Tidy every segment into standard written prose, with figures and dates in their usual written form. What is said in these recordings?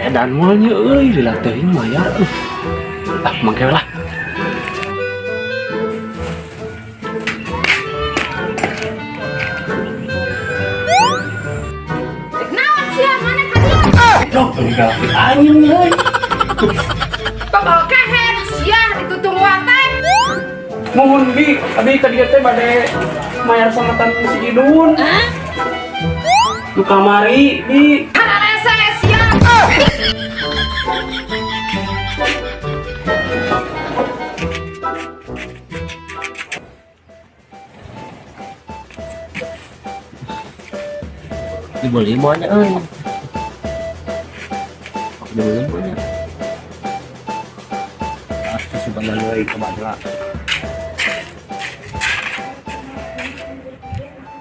Edan moal nya euy, lila teuing mayar euy. Ah, mangke lah. Naon sia mana ka dieu? Dok, ini angin euy. Bawa kehet sia ditutungguan teh. Mohon bi, abi ka dieu teh bade mayar sangatan si Idun. Nu kamari bi. Hararese sia. Dibeli maunya euy. Dibeli maunya. Ah, susu bandar euy ke mana?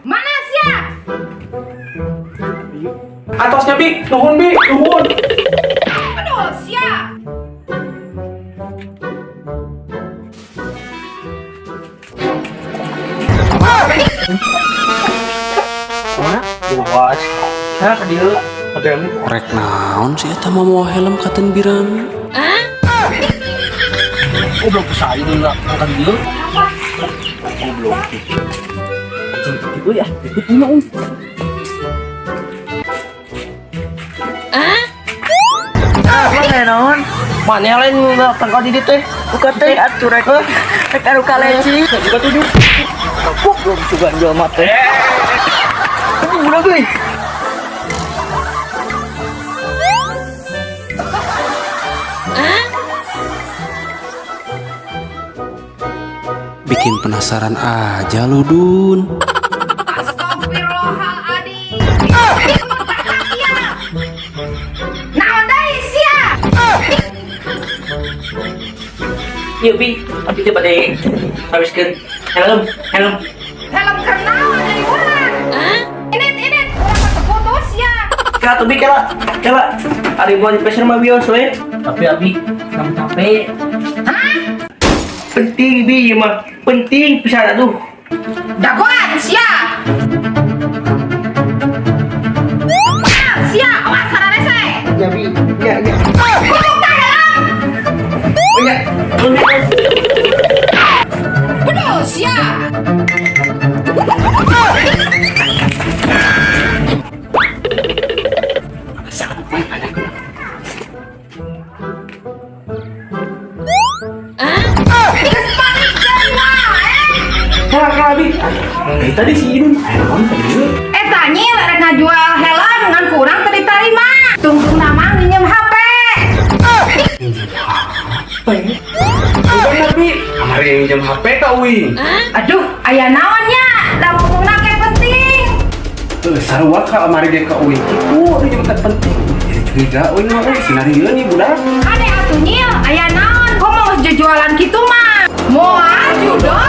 Mana sia? Atosnya bi, nuhun bi, nuhun. Aduh sia. Mana? Luas. Hah, ka dieu. Rek naon sih eta mah mawa helm katen birami. Goblok pisan ieu enggak ka dieu. Goblok. Anjing euy ah, ikut mah euy. Mana naon? Mana lain datang ka dieu teh? Buka teh atuh rek. Rek anu kaleci. Juga tujuh. Goblok juga jelema teh. Budak euy. Bikin penasaran aja lu Dun. Astagfirullahaladzim. Naon deui sia? Ieu bi, abi teh bade habiskeun helm, helm. Helm keur naon dari urang? Init init urang mah teu putus ya. Kela tuh bi kela, kela. Ari mau di pasar mah bios we. Tapi abi kamu capek. Hah? Penting bi ieu mah, penting pisan atuh. Dagoan sia. Ah, sia awas hararese. Ya bi, ya ya. Kutuk tah helm. Ya. Aduh sia. Geus balik deui wae. Kela kela bi. Eh tadi si Idun, aya naon ka dieu? Eta nyil rek ngajual helm ngan kurang teu ditarima. Tungtungna mah nginjem HP. HP. Bener bi, kamari yang minjem HP ka uing. Aduh, aya naon nya? Da ngomongna ge penting. Sarua ka kamari ge ka uing kitu, aduh jeung teh penting. Jadi curiga uing mah euy, sinarieun nih budak. Kade atuh nyil, aya naon? Komo geus jualan kitu mah? Moal judol.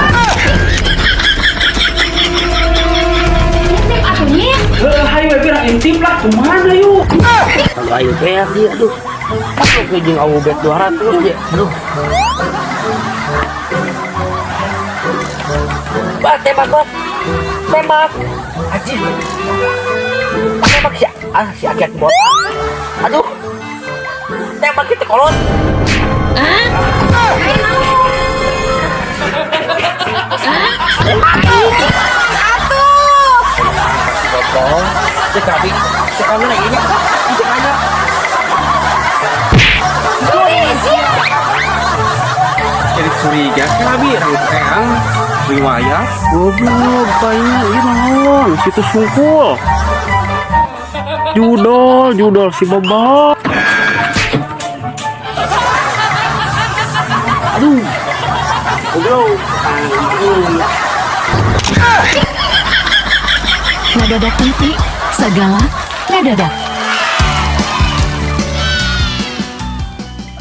Intip atuh nyil. Heuh, hayu we birang intip lah, kumaha yuk? Kalau ayo beak dia aduh. Masuk ke jeung awu bet 200 dia. Aduh. Bak tembak bak. Tembak. Anjing. Tembak si ah si aki-aki botak. Aduh. Tembak kita kolot. Atuh. Bobong. Cek abi. Cek abi lagi nya. Cek aja. Curi sia. Jadi curiga ka bi, rambut eang riwayat. Goblok, kayaknya ieu naon? Situ sungkul. Judol, judol si Bobok. Aduh. Goblok. Ngadadak TV, segala ngadadak.